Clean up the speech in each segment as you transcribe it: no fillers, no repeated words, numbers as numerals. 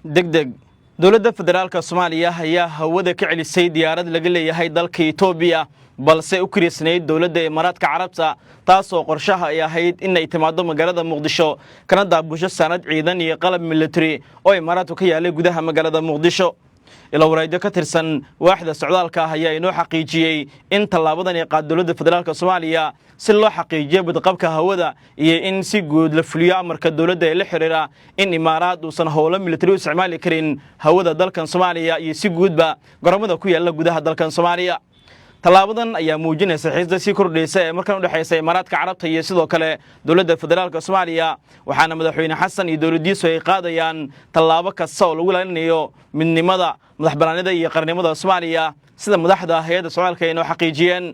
Deg deg, dowladda federaalka Soomaaliya ayaa hawada ka celisay diyaarad laga leeyahay dalka Etoobiya, balse u kiriisnayd dowladda Imaaraadka Carabta, taasoo qorshaha ay ahayd in ay timaado magaalada Muqdisho kana daabusho saanad ciidan iyo qalab military oo Imaaraadku ka yaalay gudaha magaalada Muqdisho. Ilawareedyo ka tirsan waaxda socdaalka ah ayaa inoo xaqiijiyey in tallaabadan ay qaad dowladda federaalka Soomaaliya si loo xaqiijiyo badqabka hawada iyo in si guud la fuliyo amarka dowladda ee la xiriira in Imaaraad uusan howlo military u isticmaali karin hawada dalkan Soomaaliya iyo si guudba garoomada ku yaalla gudaha dalkan Soomaaliya. Tallaabadan ayaa muujinaysa xiisda sii kordhaysa ee markan udhexaysa Imaaraadka Carabta iyo sidoo kale dowladda federaalka Soomaaliya, waxaana madaxweyne Xasan iyo dowladdiisu ay qaadayaan tallaabo kasta oo lagu ilaalinayo midnimada, madaxbanaanida iyo qarnimada Soomaaliya, sida madaxda hay-adda socdaalka ay noo xaqiijiyeen.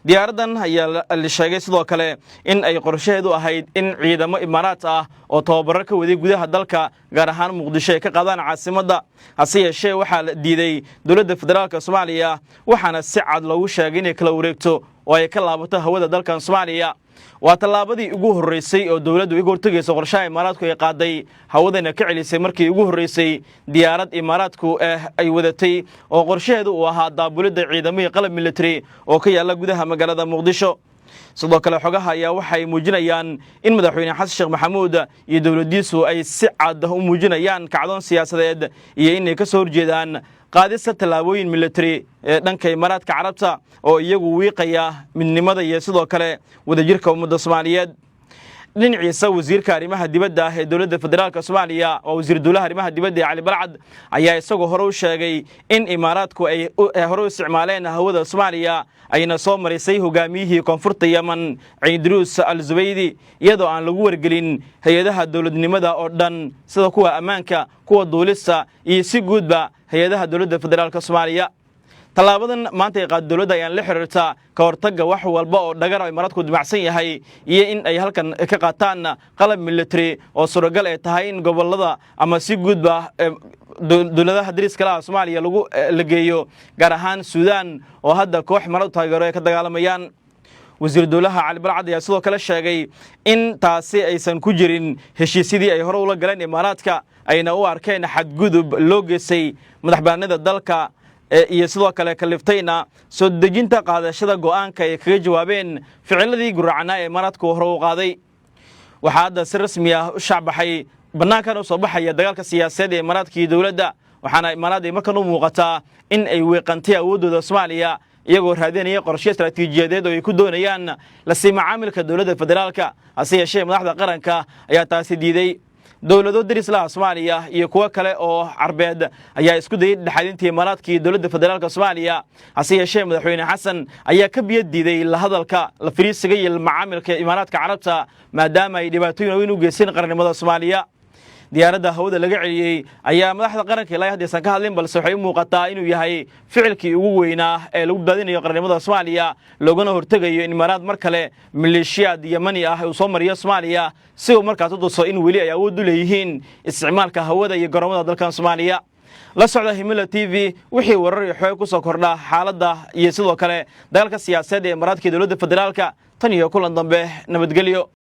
Diyaaraddan ayaa la sheegay sidoo kale in ay qorshaheedu ahayd in ciidamo Imaaraat ah oo tababaro ka waday gudaha dalka, gaar ahaan Muqdisho, ay ka qaadaan caasimadda. Hase yeeshee, waxaa la diiday dowladda federaalka Soomaaliya, waxaana si cad loogu sheegay inay kala wareegto oo ay ka laabato hawada dalkan Soomaaliya. Waa tallaabadii ugu horreysay oo dowladdu iga hortegayso qorshaha Imaaraadku ay qaaday, hawadana ka celisay markii ugu horreysay diyaarad Imaaraadku ay wadatay oo qorshaheedu uu ahaa daabulidda ciidamihii qalab military oo ka yaalla gudaha magaalada Muqdisho. Sidoo kale, xogaha ayaa waxay muujinayaan in madaxweyne Xasan Sheekh Maxamuud iyo dowladdiisu ay si cad u muujinayaan kacdoon siyaasadeed iyo inay ka soo horjeedaan qaadista tallaabooyin military ee dhanka Imaaraadka Carabta oo iyagu wiiqaya midnimada iyo sidoo kale wadajirka ummadda Soomaaliyeed. Dhinaciisa, wasiirka arrimaha dibadda ah ee dowladda federaalka Soomaaliya, waa wasiir dowlaha arrimaha dibadda ee Cali Balcad, ayaa isagoo hore u sheegay in Imaaraadku ay hore u isticmaaleen hawada Soomaaliya, ayna soo marisay hogaamiyihii koonfurta Yeman, Ciidruus Al Zubaydi, iyadoo aan lagu wargelin hay-adaha dowladnimada oo dhan, sida kuwa ammaanka, kuwa duulista iyo si guudba hay-adaha dowladda federaalka Soomaaliya. Tallaabadan maanta ay qaad dowladda ayaan la xiriirta ka hortagga wax walba oo dhagar oo Imaaraadku dimacsan yahay iyo in ay halkan ka qaataan qalab military oo suuragal ay tahay in gobollada ama si guudba dowladaha dariska laha Soomaaliya lagu la geeyo, gaar ahaan Suudaan oo hadda koox Imaaraad taageero ay ka dagaalamayaan. Wasiir dowlaha Cali Balcad ayaa sidoo kale sheegay in taasi aysan ku jirin heshiisyadii ay hore ula galeen Imaaraadka, ayna u arkeen xadgudub loo geystay madaxbannaanida dalka iyo sidoo kale kaliftayna soo dejinta qaadashada go'aanka ay kaga jawaabeen ficiladii guracnaa ee Imaaraadku hore u qaaday. Waxaa hadda si rasmi ah u shaacbaxay, bannaankan u soo baxaya dagaalka siyaasadeed ee Imaaraadka iyo dowladda, waxaana Imaaraad ay markan u muuqataa in ay wiiqantay awooddooda Soomaaliya, iyagoo raadinaya qorshe istaraatiijiyadeed oo ay ku doonayaan lasii macaamilka dowladda federaalka. Hase yeeshee, madaxda qaranka ayaa taasi diiday. Dowlado deris laha Soomaaliya iyo kuwo kale oo Carbeed ayaa isku dayay dhexaadinta Imaaraadka iyo dowladda federaalka Soomaaliya. Hase yeeshee, madaxweyne Xasan ayaa ka biyo diiday la hadalka, la fariisiga iyo macaamilka Imaaraadka Carabta, maadaama ay dhibaatooyin weyn u geysteen qarannimada Soomaaliya. Diyaaradda hawada laga celiyey ayaa madaxda qaranka ilaa haddaysan ka hadlin, balse waxay u muuqataa inuu yahay ficilkii ugu weynaa ee lagu badbaadinayo qarannimada Soomaaliya, loogana hortegayo in Imaaraad mar kale maleeshiyaad Yemani ah uu soo mariyo Soomaaliya, si uu markaas u tuso in weli ay awood u leeyihiin isticmaalka hawada iyo garoomada dalkan Soomaaliya. La socda Himila TV wixii warar iyo xoog ku soo kordha xaaladda iyo sidoo kale dagaalka siyaasadeed ee Imaaraadka iyo dowladda federaalka. Tan iyo kulan dambe, nabadgelyo.